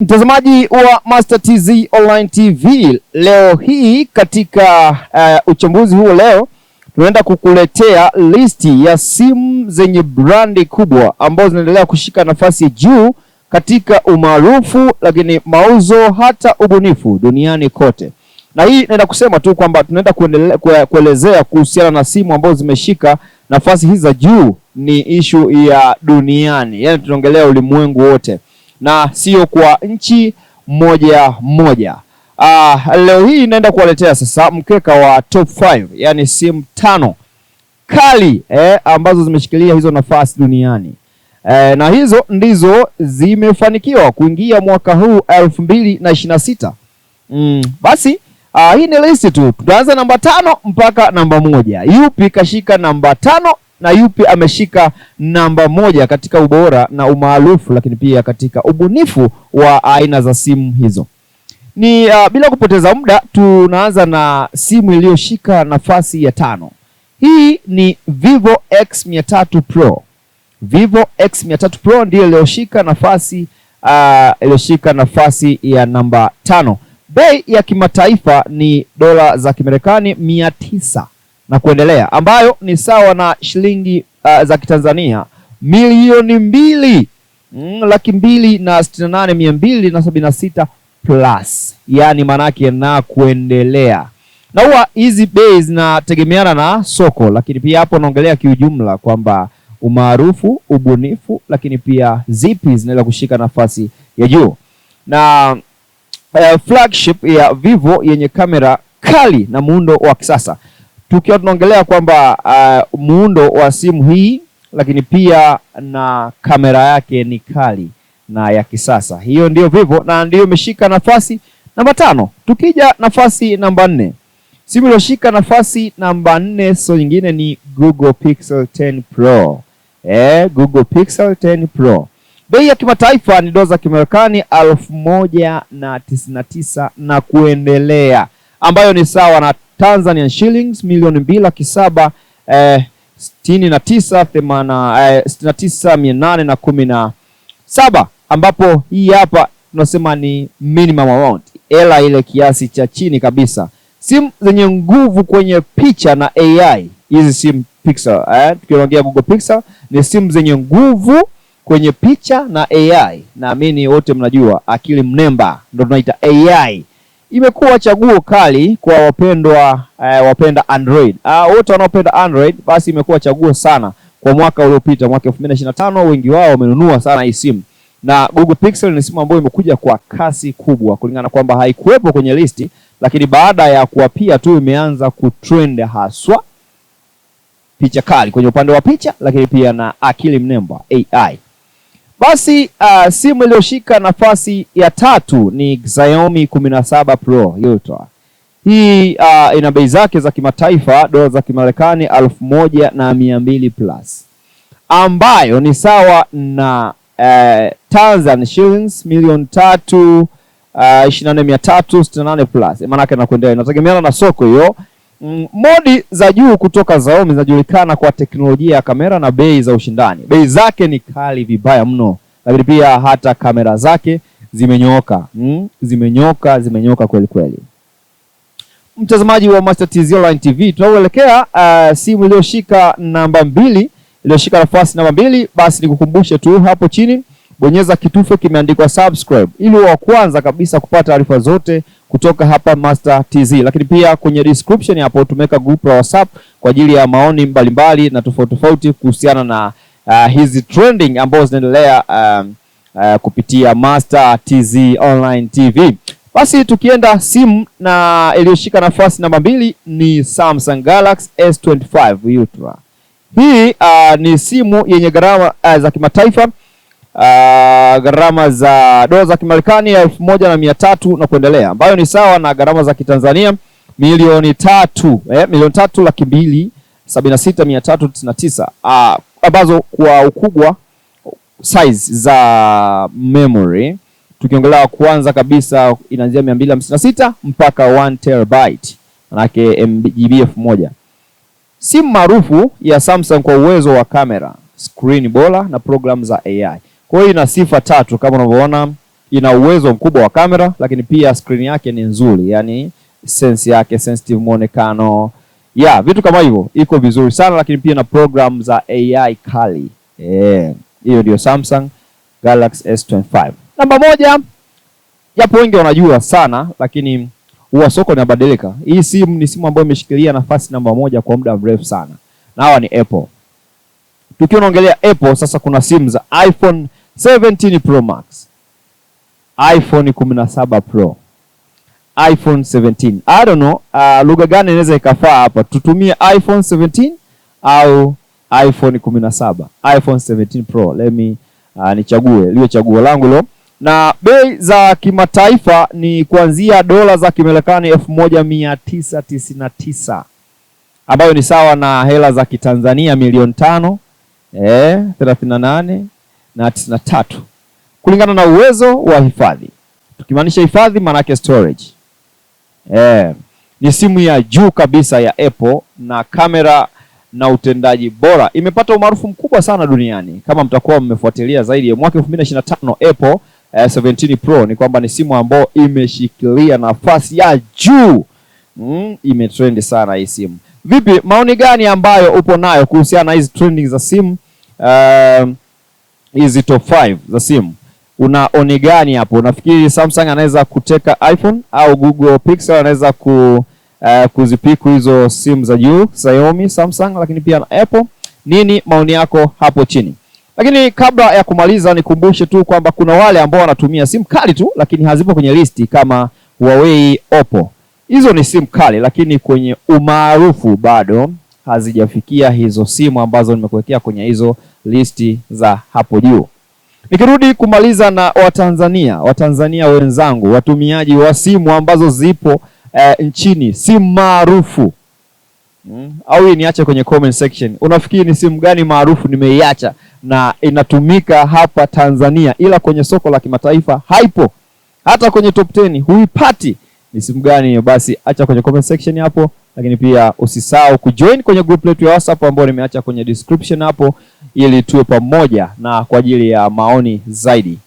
Mtazamaji wa Master TZ Online TV, leo hii katika uchambuzi huo leo tunaenda kukuletea listi ya simu zenye brandi kubwa ambazo zinaendelea kushika nafasi juu katika umaarufu, lakini mauzo, hata ubunifu duniani kote. Na hii naenda kusema tu kwamba tunaenda kuelezea kuhusiana na simu ambazo zimeshika nafasi hizi za juu, ni ishu ya duniani, yaani tunaongelea ulimwengu wote na sio kwa nchi moja moja. Leo hii naenda kuwaletea sasa mkeka wa top 5, yani simu tano kali ambazo zimeshikilia hizo nafasi duniani na hizo ndizo zimefanikiwa kuingia mwaka huu 2026. Basi hii ni listi tu, tutaanza namba 5 mpaka namba 1. Yupi kashika namba 5 na yupi ameshika namba 1 katika ubora na umaarufu, lakini pia katika ubunifu wa aina za simu hizo. Ni bila kupoteza muda tunaanza na simu iliyoshika nafasi ya 5. Hii ni Vivo X300 Pro. Vivo X300 Pro ndiyo iliyoshika nafasi ya namba 5. Bei ya kimataifa ni dola za Kimarekani 900 na kuendelea, ambayo ni sawa na shilingi za Kitanzania milioni 2 268,276 plus, yani manake na kuendelea. Na huwa hizi bei zinategemeana na soko, lakini pia hapo naongelea kiujumla kwamba umaarufu, ubunifu, lakini pia zipi zinaweza kushika nafasi ya juu. Na flagship ya Vivo yenye kamera kali na muundo wa kisasa, tukiwa tunaongelea kwamba muundo wa simu hii lakini pia na kamera yake ni kali na ya kisasa. Hiyo ndiyo Vivo na ndiyo imeshika nafasi namba 5. Tukija nafasi namba 4, simu iliyoshika nafasi namba 4 sio nyingine ni Google Pixel 10 Pro. Google Pixel 10 Pro. Bei ya kimataifa ni dola za Kimarekani 1,099 na kuendelea, ambayo ni sawa na Tanzanian shillings 2,700,000 69 69,817, ambapo hii hapa tunasema ni minimum amount, ela ile kiasi cha chini kabisa. Simu zenye nguvu kwenye picha na AI, hizi simu Pixel, tukiongea Google Pixel ni simu zenye nguvu kwenye picha na AI. Naamini wote mnajua akili mnemba ndio tunaita AI. Imekuwa chaguo kali kwa wapenda Android. Wote wanaopenda Android basi imekuwa chaguo sana kwa mwaka uliopita, mwaka 2025 wengi wao wamenunua sana hii simu. Na Google Pixel ni simu ambayo imekuja kwa kasi kubwa kulingana kwamba haikuwepo kwenye listi, lakini baada ya kuapia tu imeanza kutrend haswa picha kali kwenye upande wa picha, lakini pia na akili mnemba AI. Basi simu iliyoshika nafasi ya 3 ni Xiaomi 17 Pro Ultra. Hii ina bei zake za kimataifa dola za Kimarekani 1,200 plus, ambayo ni sawa na Tanzania shillings milioni 3 24,368 plus. Maana yake nakuendelea, inategemeana na soko hiyo. Modi za juu kutoka Xiaomi zinajulikana kwa teknolojia ya kamera na bei za ushindani. Bei zake ni kali vibaya mno, lakini pia hata kamera zake zimenyooka. Zimenyoka, zimenyoka kweli kweli. Mtazamaji wa Master TZ Online TV, tunaelekea simu iliyoshika namba 2, iliyoshika nafasi namba 2. Basi nikukumbushe tu hapo chini bonyeza kitufe kimeandikwa subscribe ili wa kwanza kabisa kupata taarifa zote kutoka hapa Master TZ. Lakini pia kwenye description hapo tumeweka group la WhatsApp kwa ajili ya maoni mbalimbali na tofauti tofauti kuhusiana na hizi trending ambazo zinaendelea kupitia Master TZ Online TV. Basi tukienda simu na iliyoshika nafasi namba 2 ni Samsung Galaxy S25 Ultra. Hii ni simu yenye gharama za kimataifa, gharama za dola za Kimarekani 1,300 na kuendelea, ambayo ni sawa na gharama za Kitanzania milioni 3, 3,276,399, ambazo kwa ukubwa size za memory tukiongelea kwanza kabisa inaanzia 256 mpaka 1 terabyte, manake GB 1,000. Simu maarufu ya Samsung kwa uwezo wa kamera, screen bora na program za AI. Kwa hiyo ina sifa tatu kama unavyoona. Ina uwezo mkubwa wa kamera, lakini pia screen yake ni nzuri, yani sense yake sensitive, muonekano ya vitu kama hivyo iko vizuri sana, lakini pia na program za AI kali. Hiyo ndio Samsung Galaxy S25. Namba moja, japo wengi wanajua sana, lakini huwa soko linabadilika. Hii simu ni simu ambayo imeshikilia nafasi namba moja kwa muda mrefu sana, na hawa ni Apple. Tukiwa tunaongelea Apple sasa, kuna simu za iPhone 17 Pro Max, iPhone 17 Pro, iPhone 17. I don't know, lugha gani inaweza ikafaa hapa? Tutumie iPhone 17 au iPhone 17? iPhone 17 Pro. Let me nichague liwe chaguo langu hilo. Na bei za kimataifa ni kuanzia dola za Kimarekani 1999 ambayo ni sawa na hela za Kitanzania milioni 5 38 na 93 kulingana na uwezo wa hifadhi. Tukimaanisha hifadhi maana yake storage. Ni simu ya juu kabisa ya Apple na kamera na utendaji bora. Imepata umaarufu mkubwa sana duniani. Kama mtakuwa mmefuatilia zaidi, mwaka 2025 Apple 17 Pro ni kwamba ni simu ambayo imeshikilia nafasi ya juu. Imetrend sana hii simu. Vipi, maoni gani ambayo upo nayo kuhusiana na hizi trending za simu, hizi top 5 za simu? Una oni gani hapo? Unafikiri Samsung anaweza kuteka iPhone au Google Pixel anaweza kuzipiku hizo simu za juu, Xiaomi, Samsung, lakini pia na Apple? Nini maoni yako hapo chini? Lakini kabla ya kumaliza, nikumbushe tu kwamba kuna wale ambao wanatumia simu kali tu lakini hazipo kwenye listi kama Huawei, Oppo. Hizo ni simu kali lakini kwenye umaarufu bado hazijafikia hizo simu ambazo nimekuwekea kwenye hizo listi za hapo juu. Nikirudi kumaliza na Watanzania wenzangu, watumiaji wa simu ambazo zipo nchini, simu maarufu au hii niache kwenye comment section. Unafikiri ni simu gani maarufu nimeiacha na inatumika hapa Tanzania ila kwenye soko la kimataifa haipo, hata kwenye top 10 huipati? Ni simu gani hiyo? Basi acha kwenye comment section hapo, lakini pia usisahau kujoin kwenye group letu ya WhatsApp ambayo nimeacha kwenye description hapo, ili tuwe pamoja na kwa ajili ya maoni zaidi.